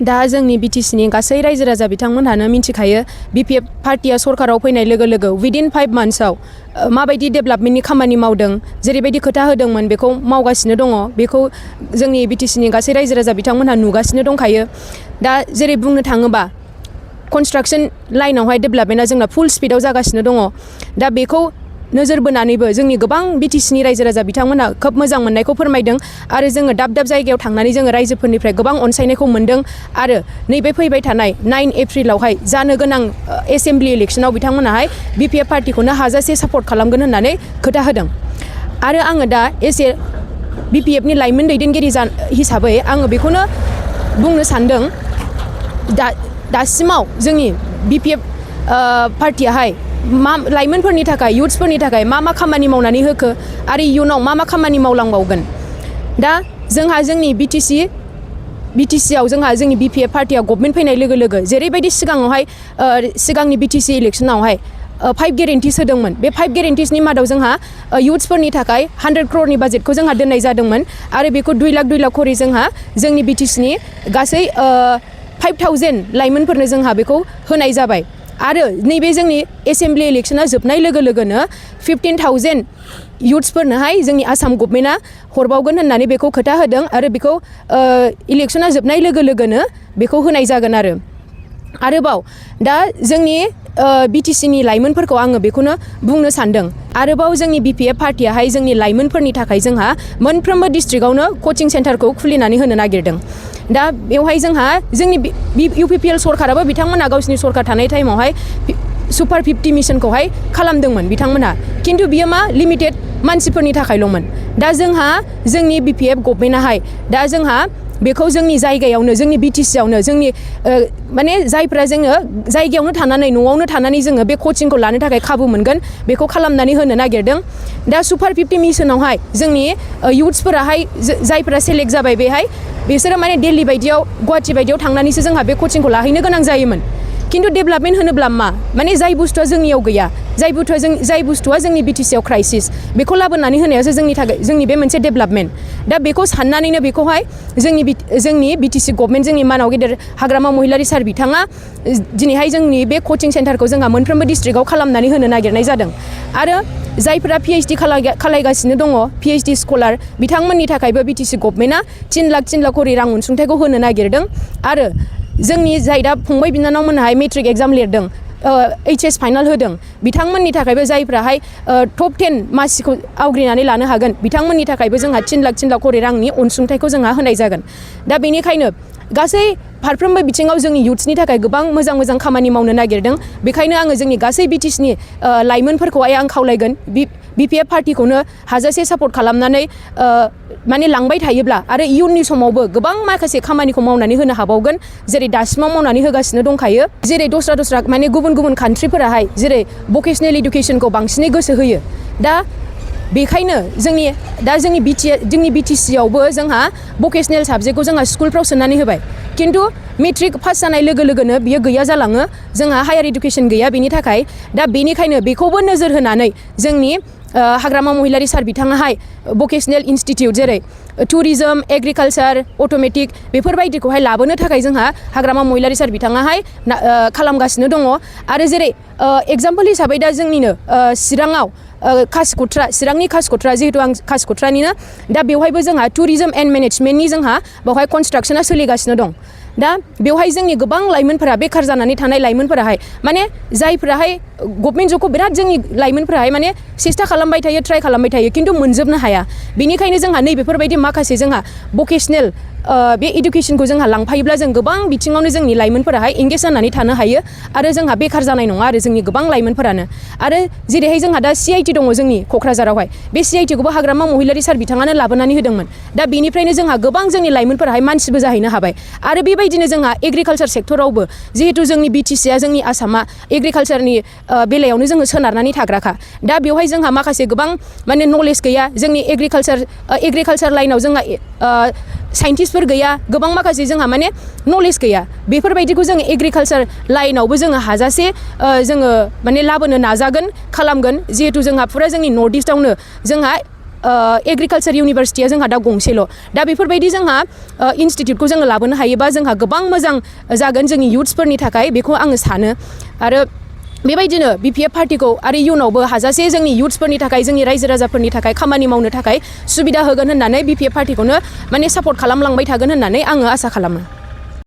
दा जोंनि बिटिसिनि गासै रायजो राजा बिथांमोनहानो मिथिखायो BPF पार्टिया सरकाराव फैनाय लोगो लोगो विदिन 5 मान्थ्सआव माबायदि डेभेलपमेन्टनि खामानि मावदों जेरैबायदि खोथा होदोंमोन बेखौ मावगासिनो दङ बेखौ जोंनि बिटिसिनि गासै रायजो राजा बिथांमोनहा नुगासिनो दंखायो दा जेरै बुंनो थाङोबा कन्स्ट्राक्शन लाइनावहाय डेभेलपमेन्टआ जोंना फुल स्पिडआव जागासिनो दङ दा बेखौ नोजोर बोनानैबो जोंनि गोबां बिटिसिनि रायजो राजा बिथांमोनहा खोब मोजां मोननायखौ फोरमायदों आरो जोङो दाब दाब जायगायाव थांनानै जोङो रायजोफोरनिफ्राय गोबां अनसायनायखौ मोनदों आरो नैबे फैबाय थानाय 9 एप्रिलावहाय जानो गोनां एसेम्बलि इलेक्शनाव बिथांमोनाहाय BPF पार्टिखौनो हाजासे सापर्ट खालामगोन होननानै खोथा होदों आरो आङो दा एसे BPFनि लाइमोन दैदेनगिरि हिसाबै आङो बेखौनो बुंनो सानदों दासिमाव जोंनि BPF पार्टियाहाय लाइमोनफोरनि थाखाय युथ्सफोरनि थाखाय मा खामानि मावनानै होखो आरो इयुनाव मा खामानि मावलांबावगोन दा जोंहा जोंनि बिटिसिआव जोंहा जोंनि BPF पार्टिया गभर्नमेन्ट फैनाय लोगो लोगो जेरैबायदि सिगांनि BTC इलेक्शनावहाय 5 गेरेन्टिस होदोंमोन बे 5 गेरेन्टिसनि मादाव जोंहा युथ्सफोरनि थाखाय 100 crore बाजेटखौ जोंहा दोननाय जादोंमोन आरो बेखौ 2 लाख खरि जोंहा जोंनि बिटिसिनि गासै 5000 लाइमोनफोरनो जोंहा बेखौ होनाय जाबाय आरो नैबे जोंनि एसेम्बलि इलेक्शना जोबनाय लोगो लोगोनो 15,000 युथ्सफोरनोहाय जोंनि आसाम गभर्नमेन्टआ हरबावगोन होननानै बेखौ खोथा होदों आरो बेखौ इलेक्शना जोबनाय लोगो लोगोनो बेखौ होनाय जागोन आरोबाव दा जोंनि बिटिसिनि लाइमोनफोरखौ आङो बेखौनो बुंनो सानदों आरोबाव जोंनि BPF पार्टियाहाय जोंनि लाइमोनफोरनि थाखाय जोंहा मोनफ्रोमबो डिस्ट्रिक्टआवनो कचिं सेन्टारखौ खुलिनानै होनो नागिरदों दा बेवहाय जोंहा जोंनि UPPL सरकाराबो बिथांमोना गावसिनि सरकार थानाय टाइमावहाय सुपार 50 मिशनखौहाय खालामदोंमोन बिथांमोना खिन्थु बियो लिमिटेड मानसिफोरनि थाखायल'मोन दा जोंहा जोंनि BPF गभर्नमेन्टआहाय दा जोंहा बेखौ जोंनि जायगायावनो जोंनि बिटिसिआवनो जोंनि माने जायफ्रा जोङो जायगायावनो थानानै न'आवनो थानानै जोङो बे कचिंखौ लानो थाखाय खाबु मोनगोन बेखौ खालामनानै होनो नागिरदों दा सुपार 50 मिशनावहाय जोंनि युथ्सफोराहाय जायफ्रा सेलेक्ट जाबाय बेहाय बिसोरो माने दिल्ली बायदियाव गुवाहाटी बायदियाव थांनानैसो जोंहा बे कचिंखौ लाहैनो गोनां जायोमोन खिन्थु डेभेलपमेन्ट होनोब्ला माने जाय बुस्थुआ जोंनियाव गैया जाय बुस्थुआ जोंनि बिटिसिआव क्राइसिस बेखौ लाबोनानै होनायासो जोंनि थाखाय जोंनि बे मोनसे डेभेलपमेन्ट दा बेखौ साननानैनो बेखौहाय जोंनि बिटिसि गभर्नमेन्ट जोंनि मानाव गेदेर हाग्रामा महिलारि सार बिथाङा दिनैहाय जोंनि बे कचिं सेन्टारखौ जोंहा मोनफ्रोमबो डिस्ट्रिक्टआव खालामनानै होनो नागिरनाय जादों आरो जायफोरा PhD खालायगासिनो दङ PhD स्कलार बिथांमोननि थाखायबो बिटिसि गभर्नमेन्टआ 3 लाख खरि रां अनसुंथाइखौ होनो नागिरदों आरो जोंनि जाय दा फंबाय बिनानावमोनहाय मेट्रिक एग्जाम लिरदों HS फाइनाल होदों बिथांमोननि थाखायबो जायफ्राहाय टप 10 मासिखौ आवग्रिनानै लानो हागोन बिथांमोननि थाखायबो जोंहा 3 लाख खरि रांनि अनसुंथाइखौ जोंहा होनाय जागोन दा बेनिखायनो गासै फारफ्रोमबो बिथिङाव जोंनि युथ्सनि थाखाय गोबां मोजां खामानि मावनो नागिरदों बेखायनो आङो जोंनि गासै बिटिसिनि लाइमोनफोरखौहाय आं खावलायगोन BPF पार्टिखौनो हाजासे सापर्ट खालामनानै माने लांबाय थायोब्ला आरो इयुननि समावबो गोबां माखासे खामानिखौ मावनानै होनो हाबावगोन जेरै दासिमाव मावनानै होगासिनो दंखायो जेरै दस्रा माने गुबुन कान्ट्रिफोराहाय जेरै भकेसनेल इडुकेसनखौ बांसिनै गोसो होयो दा बेखायनो जोंनि बिटिसिआवबो जोंहा भकेसनेल साबजेक्टखौ जोंहा स्कुलफ्राव सोनानै होबाय खिन्थु मेट्रिक पास जानाय लोगो लोगोनो बियो गैया जालाङो जोंहा हायार इडुकेसन गैया बेनि थाखाय दा बेनिखायनो बेखौबो नोजोर होनानै जोंनि हाग्रामा महिलारि सार बिथाङाहाय भकेसनेल इन्स्टिटिउट जेरै टुरिजम एग्रिकालचार अट'मेटिक बेफोरबायदिखौहाय लाबोनो थाखाय जोंहा हाग्रामा महिलारि सार बिथाङाहाय खालामगासिनो दङ आरो जेरै एग्जाम्पल हिसाबै दा जोंनिनो चिरांनि कासिक'ट्रा जिहेतु आं कासिक'ट्रानिनो दा बेवहायबो जोंहा टुरिजम एन्ड मेनेजमेन्टनि जोंहा बेवहाय कनस्ट्राक्शना सोलिगासिनो दं दा बेवहाय जोंनि गोबां लाइमोनफोरा बेखार जानानै थानाय लाइमोनफोराहाय माने जायफोराहाय गभर्नमेन्ट जबखौ बिराद जोंनि लाइमोनफोराहाय माने सेस्था खालामबाय थायो ट्राइ खालामबाय थायो खिन्थु मोनजोबनो हाया बेनिखायनो जोंहा नैबेफोरबायदि माखासे जोंहा भकेसनेल बे इडुकेसनखौ जोंहा लांफायोब्ला जों गोबां बिथिङावनो जोंनि लाइमोनफोराहाय एंगेज जानानै थानो हायो आरो जोंहा बेखार जानाय नङा आरो जोंनि गोबां लाइमोनफोरानो आरो जेरैहाय जोंहा दा CIT दङ जोंनि क'क्राझारावहाय बे CITखौबो हाग्रामा महिलारि सार बिथाङानो लाबोनानै होदोंमोन दा बेनिफ्रायनो जोंहा गोबां जोंनि लाइमोनफोराहाय मानसिबो जाहैनो हाबाय आरो बेबायदिनो जोंहा एग्रिकालचार सेक्टरावबो जिहेतु जोंनि बिटिसिआ जोंनि आसामा एग्रिकालचारनि बेलायावनो जोङो सोनारनानै थाग्राखा दा बेवहाय जोंहा माखासे गोबां माने नलेज गैया जोंनि एग्रिकालचार लाइनाव जोंहा साइन्टिस्टफोर गैया गोबां माखासे जोंहा माने नलेज गैया बेफोरबायदिखौ जोङो एग्रिकालचार लाइनावबो जोङो हाजासे जोङो माने लाबोनो नाजागोन खालामगोन जिहेतु जोंहा फुरा जोंनि नर्थ इस्टआवनो जोंहा एग्रिकालसार इउनिभारसिटिया जोंहा दा गंसेल' दा बेफोरबायदि जोंहा इनस्टिट्यूटखौ जोङो लाबोनो हायोबा जोंहा गोबां मोजां जागोन जोंनि युथ्सफोरनि थाखाय बेखौ आङो सानो आरो बेबायदिनो BPF पार्टिखौ आरो इयुनावबो हाजासे जोंनि युथ्सफोरनि थाखाय जोंनि रायजो राजाफोरनि थाखाय खामानि मावनो थाखाय सुबिदा होगोन होननानै BPF पार्टिखौनो माने सापर्ट खालामलांबाय थागोन होननानै आङो आसा खालामो